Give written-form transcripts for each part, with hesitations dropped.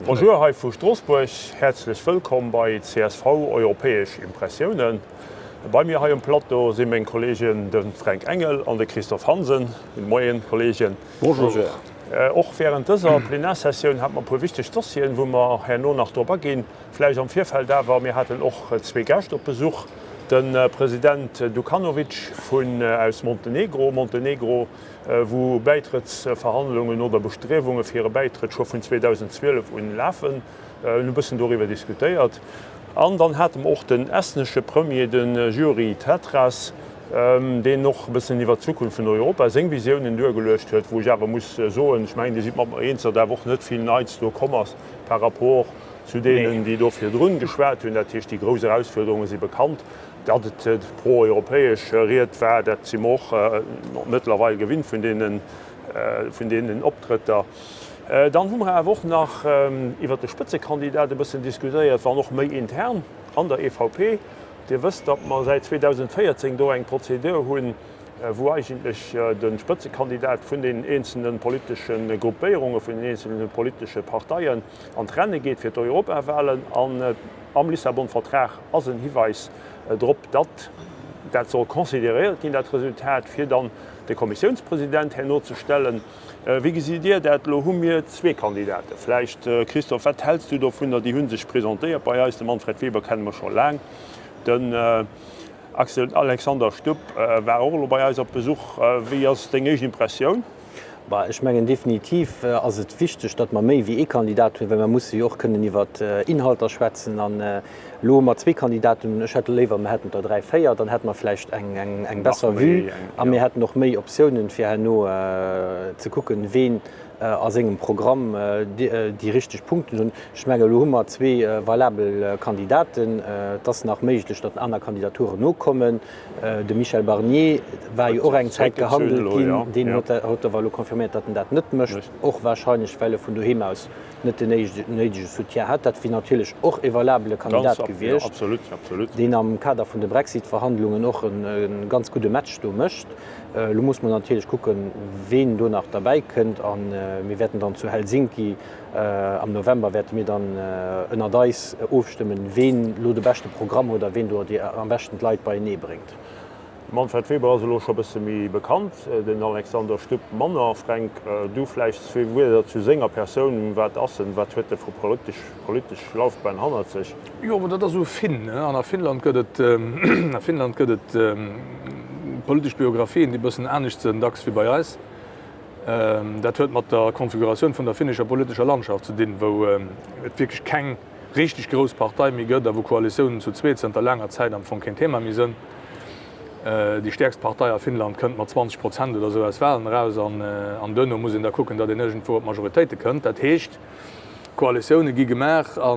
Bonjour hei vu Stroossbuerg, häerzlech wëllkomm bei csv Europäesch Impressiounen. Bei mir hei um Plateau si meng Kolleegen de Fränk Engel an de Christophe Hansen. Gudde Moien, Kolleegen. Bonjour. Och wärend dëser Plenarsessioun hate mer e puer wichteg Dossieren, wou mer herno nach drop aginn. Vläicht am Virfeld awer, mir haten och zwee Gäscht op Besuch, de President Dukanovic vun aus Montenegro, Montenegro, wou Bäitrëttsverhandlungen oder Bestriewunge fir e Bäitrëtt scho vun 2012 un lafen. Mir hunn e bëssen doriwwer diskutéiert. An dann hate mer och den estnesche Premier, de Jüri Tatras, deen och e bëssen iwwert d'Zukunft vun Europa seng Visiounen duergeluecht huet, wou ech awer muss soen, ech mengen, Dir sidd mat mer eens, datt awer och net vill Neits do komm ass par rapport zu deenen, déi do virdrun geschwat hunn. Dat heescht, déi grouss Erausfuerderunge si bekannt. Datt et pro-europäesch Ried war, dat si mer och mëttlerweil gewinnt vun deenen, vun deenen Optrëtter. Dann hu mer awer och nach iwwert de Spëtzekandidat e bëssen diskutéiert, wann och méi intern an der EVP. Dir wësst, datt mer säit 2014 do eng Prozedur hunn, wou eigentlech de Spëtzekandidat vun den eenzelne politesche Gruppéierungen, vun den eenzelne politesche Parteien an d'Renne geet fir d'Europawahlen. An am Lissabon-Vertrag ass en Hiweis drop, datt dat soll consideréiert ginn, dat Resultat, fir dann de Kommissiounspresident herno ze stellen. Wéi gesitt Dir dat? Elo hu mir zwee Kandidaten. Vläicht, Christophe, wat häls du dovunner? Déi hu sech presentéiert bei eis. De Manfred Weber kenne mer scho laang. Den Axel Alexander Stubb war och elo bei eis op Besuch. Wéi ass deng éischt Impressioun? Bah, ech mengen definitiv ass et wichteg, datt mer méi wéi ee Kandidat hunn, well mer musse jo och kënnen iwwer Inhalter schwätzen. An elo hu mer zwee Kandidaten. Ech hätt léiwer, mer hätten der dräi, véier, dann hätte mer vläicht eng besser Vue a mir hätten och méi Optiounen, fir herno ze kucken, ween a sengem Programm déi richteg Punkten hunn. Ech mengen, elo hu mer zwee valabel Kandidaten. Et ass nach méiglech, datt aner Kandidaturen nokommen. De Michel Barnier war jo och eng Zäit gehandelt ginn. Deen huet awer elo confirméiert, datt en dat net mécht, och warscheinlech, well e vun doheem aus net den néidege Soutien hat. Dat wier natierlech och e valabele Kandidat gewiescht, deen am Kader vun de Brexit-Verhandlungen och e ganz gudde Match do mécht. Elo muss mer natierlech kucken, ween do nach derbäi kënnt. A mir wäerten dann zu Helsinki am November wäerte mir dann ënnert eis ofstëmmen, ween elo de beschte Programm huet a ween do déi am beschten d'Leit beienee bréngt. De Manfred Weber ass elo scho bësse méi bekannt, den Alexander Stubb manner. Fränk, du vläicht zwee Wierder zu senger Persoun. Wat ass en? Wat huet e vu politesch politesch Laufbahn hannert sech? Jo, ma dat ass esou Finn, ne? An a Finnland gëtt et, a Finnland gëtt et politesch Biographien, déi e bëssen anescht sënn dacks wéi bei eis. Dat huet mat der Konfiguratioun vun der finnescher politescher Landschaft ze dinn, wou et wierklech keng richteg grouss Partei méi gëtt a wou Koalitiounen zu zweet zënter laanger Zäit am Fong keen Thema méi sënn. Déi stäerkst Partei a Finnland kënnt mat 20 Prozent oder esou aus Walen eraus an duerno muss een da kucken, datt een iergendwou op Majoritéite kënnt. Dat heescht, Koalitioune gi gemaach a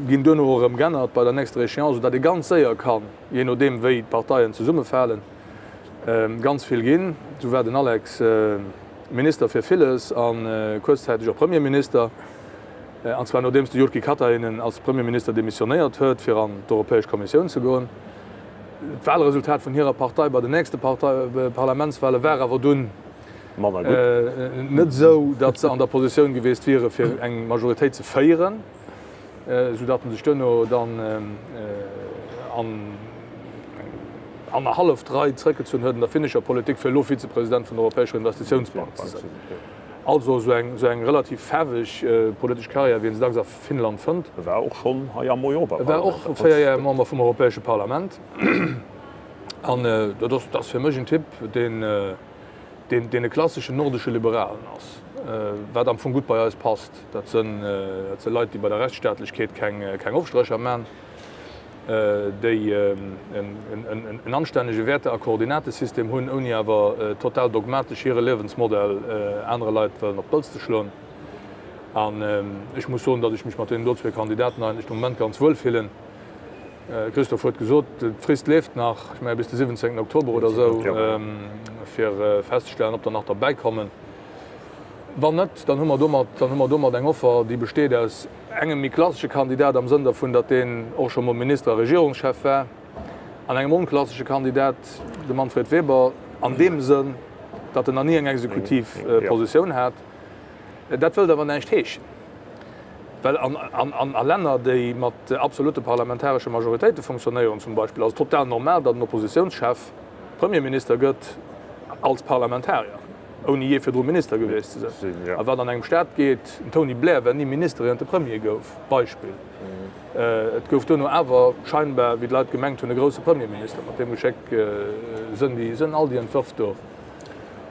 ginn duerno och erëm g'ännert bei der nächster Échéance, esou datt ee ganz séier kann, jee nodeem wéi d'Parteien zesummefalen, Ganz vill ginn. Esou war den Alex Minister fir villes a kuerzzäiteg och Premierminister. An zwar nodeems de Jyrki Katainen als Premierminister demissionéiert huet, fir an d'Europäesch Kommissioun ze goen. D'Wahlresultat vun hirer Partei bei den nächste Parlamentswahle war awer dunn net esou, datt se an der Positioun gewiesst wiere fir eng Majoritéit ze féieren. Esou datt en sech duerno dann an annerhalleft Rei zréckgezunn huet an der finnescher Politik, fir elo Vizepresident vun der Europäescher Investitiounsbank ze sinn. Also esou eng esou eng relativ faarweg politesch Karriär, wéi een se dacks a Finnland fënnt. E war och schonn hei am Europaparlament. E war och 4 Joer Member vum Europäesche Parlament. An dat ass, dat ass fir mech en Typ, deen, deen e klasseschen nordesche Liberalen ass, wat am Fong gutt bei eis passt. Dat sënn dat si Leit, déi bei der Rechtsstaatlechkeet keng keng Ofstrécher man, déi en anstännege Wäerte a Koordinatesystem hunn, ouni awer total dogmatesch hire Liewensmodell anere Leit wëllen op d'Pëlz ze schloen. An ech muss soen, datt ech mech mat deenen do zwee Kandidaten eigentlech de Moment ganz wuel fillen. Christophe huet gesot, d'Frist leeft nach, ech menge bis de 17 Oktober oder esou, fir festzestellen, ob der nach derbäi kommen. Wann net, dann hu mer domat, dann hu mer domat eng Offer, déi besteet aus engem méi klassesche Kandidat am Sënn dervun, datt deen och scho mol Minister a Regierungschef war, an engem onklassesche Kandidat, dem Manfred Weber, an deem Sënn, datt en nach ni eng exekutiv Positioun hat. Dat wëllt awer näischt heeschen, well an a Länner, déi mat absolute parlamentaresche Majoritéite funktionéieren zum Beispill, ass et total normal, datt en Oppositiounschef Premierminister gëtt als Parlamentarier, ouni jee virdru Minister gewiescht ze sinn. A wat an engem Staat geet, den Tony Blair war ni Minister ier en de Premier gouf, Beispill. Et gouf duerno awer scheinbar, wéi d'Leit gemengt hunn, e grousse Premierminister. Mat deem Geschéck sënn déi, sënn all déi Entwërf do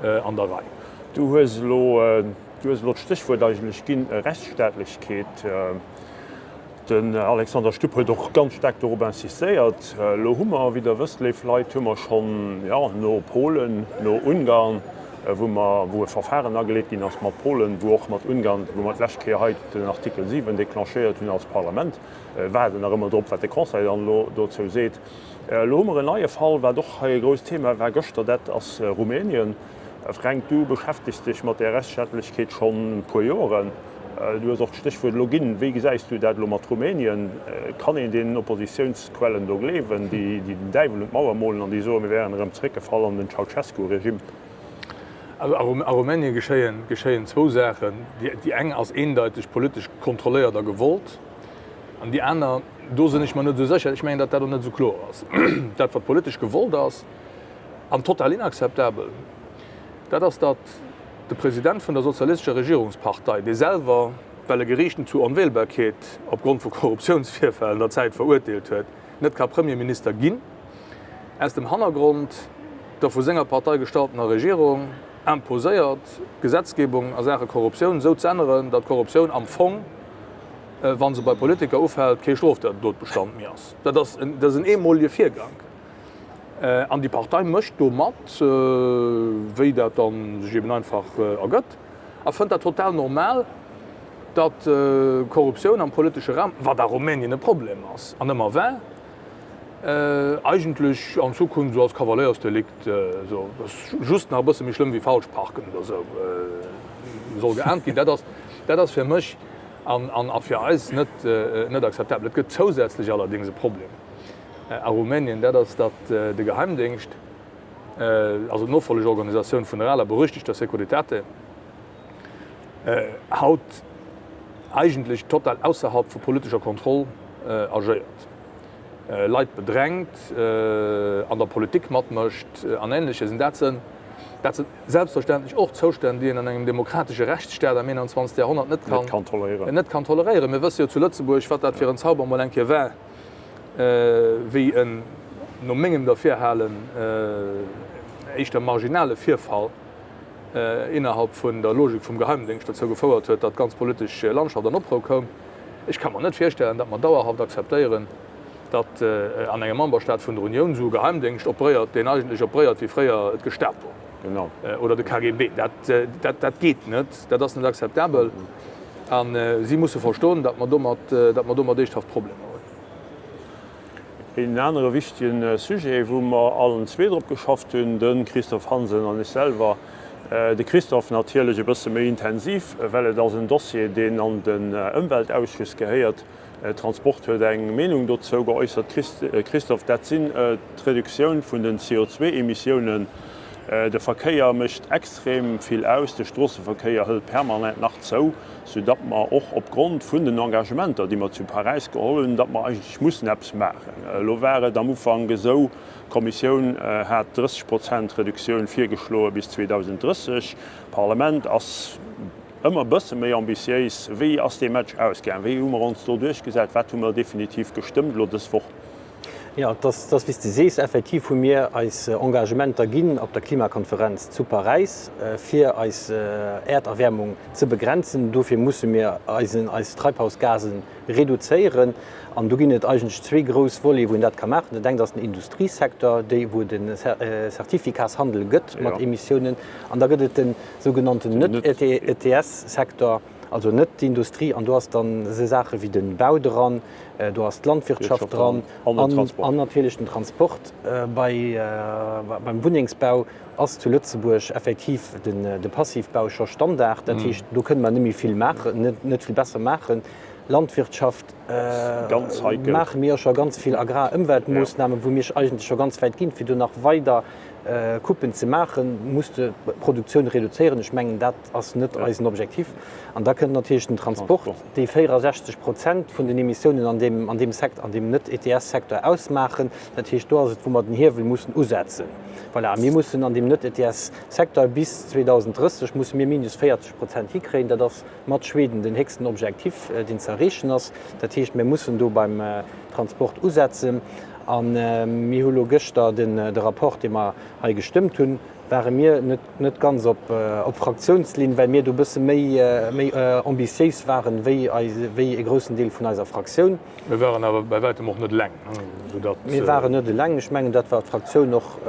an der Rei. Du hues elo, du hues elo d'Stéchwuert eigentlech ginn, Rechtsstaatlechkeet. Den Alexander Stubb huet och ganz staark dorop insistéiert. Elo hu mer, wéi Der wësst, léif Leit, hu mer schonn, jo, no Polen, no Ungarn, wou mer, wou e Verfahren ageleet ginn ass mat Polen, wou och mat Ungarn, wou mer d'lescht Kéier hei den Artikel 7 déclenchéiert hunn als Parlament, waarden nach ëmmer drop, wat de Conseil dann elo dozou seet. Elo hu mer en neie Fall, wat och hei e grousst Thema war gëschter, dat ass Rumänien. Fränk, du beschäftegs dech mat där Rechtsstaatlechkeet schonn e puer Joren. Du hues och d'Stéchwuert elo ginn. Wéi gesäis du dat elo mat Rumänien? Kann een deenen Oppositiounsquellen do gleewen, déi den Däiwel un d'Mauer molen an déi soen, mir wären erëm zeréckgefall an den Ceaucescu-Regime? Also a Rumänien geschéien zwou Saachen. Déi eng ass eendeiteg politesch kontrolléiert a gewollt. An déi aner, do sinn ech mer net esou sécher, ech mengen, datt dat och net esou kloer ass. Dat, wat politesch gewollt ass an total inakzeptabel, dat ass, datt De President vun der sozialistescher Regierungspartei, dee selwer, well e Geriicht en zu Onwählbarkeet opgrond vu Korruptiounsvirfäll an der Zäit verurteelt huet, net ka Premierminister ginn, aus dem Hannergrond der vu senger Partei gestalltener Regierung imposéiert, d'Gesetzgebung a Saache Korruptioun esou z'änneren, datt Korruptioun am Fong, wa se bei Politiker ufält, kee Strofdotbestand méi ass. Dat ass en eemolige Virgank. An déi Partei mécht do mat, wéi dat da sech eben einfach ergëtt, a fënnt dat total normal, datt Korruptioun am politesche Raum, wat a Rumänien e Problem ass an ëmmer war, eigentlech an Zukunft esou als Kavaléiersdelikt, esou just nach e bësse méi schlëmm wéi Falschparken oder esou, soll geahnt ginn. Dat ass, dat ass fir mech an a fir eis net akzeptabel. Et gëtt zousätzlech allerdéngs e Problem. A Rumänien, dat ass, datt de Geheimdéngscht, also d'Nofollegorganisatioun vun der aler berüchtegter Securitate, haut eigentlech total ausserhalb vu politescher Kontroll agéiert, Leit bedrängt, an der Politik matmëscht an Ähnleches. An dat sinn, dat sinn selbstverständlech och Zoustänn, déi een an engem demokratesche Rechtsstaat am 21. Jahrhonnert net kann toleréieren. Mir wësse jo zu Lëtzebuerg, wat dat fir en Zauber mol eng Kéier war, wéi en, no mengem Derfirhalen, éischter marginale Virfall innerhalb vun der Logik vum Geheimdéngscht dozou gefouert huet, datt d'ganz politesch Landschaft an Oprou koum. Ech ka mer net virstellen, datt mer dauerhaft akzeptéieren, datt an engem Memberstaat vun der Unioun esou e Geheimdéngscht operéiert, deen eigentlech operéiert wéi fréier d'Gestapo oder de KGB. Dat geet net, dat ass net akzeptabel. A si musse verstoen, datt mer domat, datt mer domat eeschthaft Problemer hunn. Een anere wichtege Sujet, wou mer allen zwee drop geschafft hunn, de Christophe Hansen an ech selwer, de Christophe natierlech e bësse méi intensiv, well et ass en Dossier, deen an den Ëmweltausschuss gehéiert, Transport huet eng Meenung dozou geäussert. Christophe, dat sinn d'Reduktioun vun den CO2-Emissiounen. De Verkéier mécht extrem vill aus, de Stroosseverkéier hëlt permanent nach zou, soudatt mer och opgrond vun den Engagementer, déi mer zu Paräis geholl hunn, datt mer eigentlech mussen eppes maachen. Elo war et am Ufank esou, d'Kommissioun hat 30 Prozent Reduktioun virgeschloe bis 2030. D'Parlament ass Ëmmer e bësse méi ambitiéis. Wéi ass dee Match ausgaangen? Wéi hu mer ons do duerchgesat? Wat hu mer definitiv gestëmmt elo dës Woch? Jo, et ass, wéi s de sees. Effektiv hu mir eis Engagementer ginn op der Klimakonferenz zu Paräis, fir eis Äerderwäermung ze begrenzen. Dofir musse mir eisen, eis Treibhausgase reduzéieren. An do ginn et eigentlech zwee grouss Volete, wou een dat ka maachen. Dat engt ass den Industriesecteur, déi, wou et e Certificatshandel gëtt mat Emissiounen. An da gëtt et den sougenannten Net-ETS-Secteur, also net d'Industrie, an do ass dann esou Saache wéi de Bau dran, do ass d'Landwirtschaft dran an natierlech den Transport. Bei, beim Wunnengsbau ass zu Lëtzebuerg effektiv de Passivbau scho Standard, dat heescht, do kënne mer net méi vill maachen, net vill besser maachen. Landwirtschaft maache mir jo scho ganz vill Agrarëmweltmoossnamen, wou mir eigentlech scho ganz wäit ginn, fir do nach weider. Coupen ze maachen, muss de d'Produktioun reduzéieren. Ech mengen, dat ass net eisen Objektiv. An da kënnt natierlech den Transport, dee 64 Prozent vun den Emissiounen an deem, an deem Sekt, an deem Net-ETS-Secteur ausmaachen. Dat heescht, do ass et, wou mer den Hiewel mussen usetzen. Voilà, a mir mussen an deem Net-ETS-Secteur bis 2030 musse mir minus 40 Prozent hikréien. Dat ass mat Schweden den héchsten Objektiv, deen ze erreechen ass. Dat heescht, mir mussen do beim Transport usetzen. A mir hu lo gëschter de Rapport, dee mer hei gestëmmt hunn, ware mir net ganz op Fraktiounslinn, well mir do e bësse méi ambitiéis waren, wéi e groussen Deel vun eiser Fraktioun. Mir waren awer bei wäitem och net eleng, soudatt. Mir waren net eleng. Ech mengen, dat war d'Fraktioun och,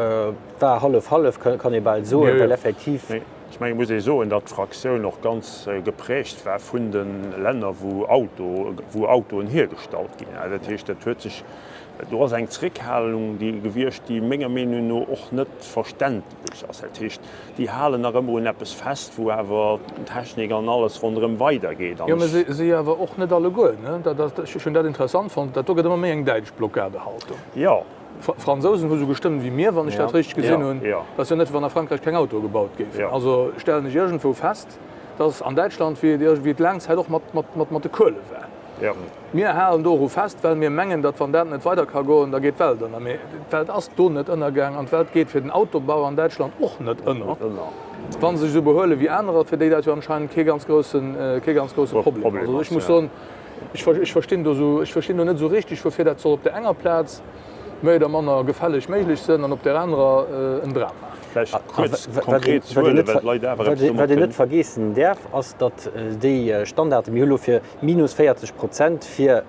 war hallef-hallef, kann ee bal soen, well effektiv. Ech mengen, et muss ee soen, datt d'Fraktioun och ganz geprägt war vun de Länner, wou Auto, wou Autoen hiergestallt ginn. Dat heescht, dat huet sech, do ass eng Zréckhalung déi gewiescht, déi menger Meenung no och net verständlech ass. Dat heescht, déi halen nach ëmmer un eppes fest, wou awer d'Technik an alles ronderëm weidergeet. Jo, mä si awer och net alleguer, ne? Dat ass, ech hunn dat interessant fonnt, dat do gëtt ëmmer méi eng däitsch Blockadehaltung. Jo. D'Fransousen hu sou gestëmmt wéi mir, wann ech dat richteg gesinn hunn. Et ass jo net, wéi wann a Frankräich keng Autoe gebaut géifen. Also stellen ech iergendwou fest, dass an Däitschland, wéi et laang Zäit och mat de Kuele war, mir halen doru fest, well mir mengen, datt wann dat net weider ka goen, da geet d'Welt ënner. Mee d'Welt ass do net ënnergaang an d'Welt geet fir den Autobau an Däitschland och net ënner, wa se sech esou behuele wéi anerer, fir déi dat jo anscheinend kee ganz grousse Problem ass. Also ech muss soen, Ech verstinn do esou, ech verstinn do net esou richtig, woufir dat soll op där enger Plaz méi oder manner gefälleg méiglech sënn an op där anerer en Drama. Vläicht kuerz konkret Zuelen, well d'Leit awer eppes domat Wat een net vergeessen däerf, ass, datt déi Standarden, mir hu lo fir minus 40 Prozent fir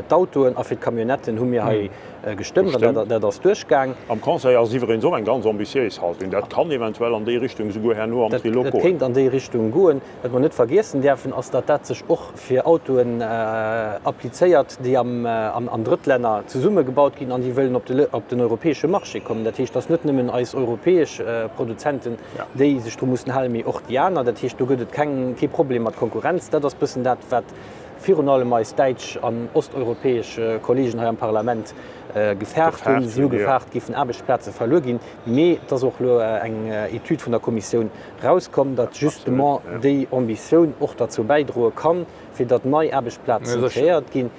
d'Autoen a fir d'Camionnetten hu mir hei gestëmmt an dat ass duerchgaang. Am Conseil ass iwweregens och eng ganz ambitiéis Haltung. Dat kann eventuell an déi Richtung esouguer herno am Trilog goen. Dat kéint an déi Richtung goen. Wat mer net vergiessen däerfen, ass, datt dat sech och fir Autoen applizéiert, déi an Drëttlänner zesummegebaut ginn an déi wëllen op den europäesche Marché kommen. Dat heescht, et ass net nëmmen eis europäesch Produzenten, déi sech dru mussen halen, mee och déi aner. Dat heescht, do gëtt et keng, kee Problem mat Konkurrenz. Dat ass bëssen dat, wat virun allem eis däitsch an osteuropäesch Kollegen hei am Parlament gefaart hunn. Si hu gefaart, et géifen Aarbechtsplaze verluer ginn. Mee et ass och elo eng Etüd vun der Kommissioun rauskomm, datt justement déi Ambitioun och derzou bäidroe kann, fir datt nei Aarbechtsplazen kreéiert ginn.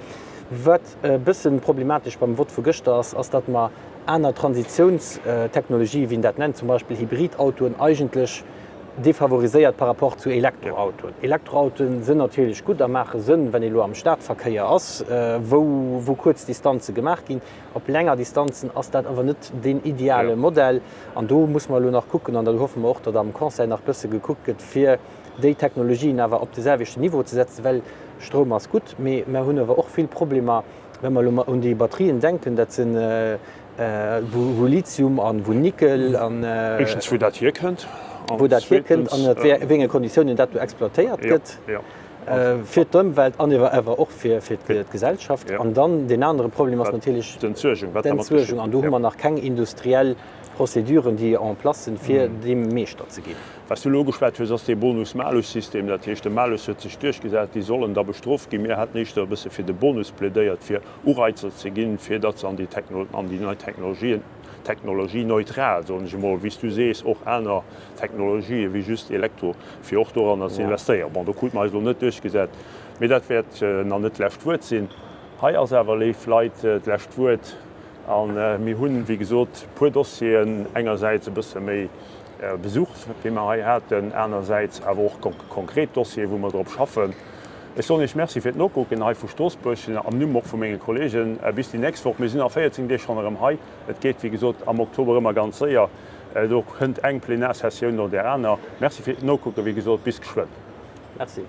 Wat e bësse problematesch beim Vott vu gëschter ass, ass, datt mer aner Transitionstechnologie, wéi een dat nennt, zum Beispill Hybridautoen, eigentlech defavoriséiert par rapport zu Elektroautoen. Elektroautoen sinn natierlech gutt a maache Sënn, wenn ee lo am Stadverkéier ass, wou wou kuerz Distanze gemaach ginn. Op länger Distanzen ass dat awer net deen ideale Modell. An do musse mer elo nach kucken, an da hoffe mer och, datt am Conseil nach bësse gekuckt gëtt, fir déi Technologien awer op de selwechten Niveau ze setzen, well Stroum ass gutt, mee mer hunn awer och vill Problemer, wa mer elo un déi Batterien denken, dat sinn, wou Lithium an wou Nickel an. Éischtens, wou dat hierkënnt, an wou dat hierkënnt an ënner wéi enge Konditiounen dat do exploitéiert gëtt. Fir d'Ëmwelt an awer och fir d'Gesellschaft. An dann deen anere Problem ass natierlech d'Entsuergung. An do hu mer nach keng industriell Prozeduren, déi en place sinn, fir deem Meeschter ze ginn. Wat s du elo ugeschwat hues, ass dee Bonus-Malus-System. Dat heescht, de Malus huet sech duerchgesat, déi sollen da bestrooft ginn. Mir haten éischter e bësse fir de Bonus plädéiert, fir Ureizer ze ginn, fir datt se an déi nei Technologien, technologieneutral, soen ech emol, wéi s du sees, och aner Technologië wéi just Elektro, fir och doranner ze investéieren. Bon, do krute mer eis elo net duerchgesat, mee dat wäert nach net d'lescht Wuert sinn. Hei ass awer, léif Leit, d'lescht Wuert. A mir hunn, wéi gesot, e puer Dossieren, engersäits e bësse méi Besuch, wéi mer hei haten, anersäits awer och konkret Dossieren, wou mer drop schaffen. Ech soen Iech Merci fir d'Nokucken hei vu Stroossbuerg, am Numm och vu menge Kollegen. Bis déi nächst Woch. Mir sinn a 14 Deeg schonn erëm hei. Et geet, wéi gesot, am Oktober ëmmer ganz séier. Do kënnt eng Plenarsessioun no där aner. Merci fir d'Nokucken, wéi gesot, bis geschwënn. Merci.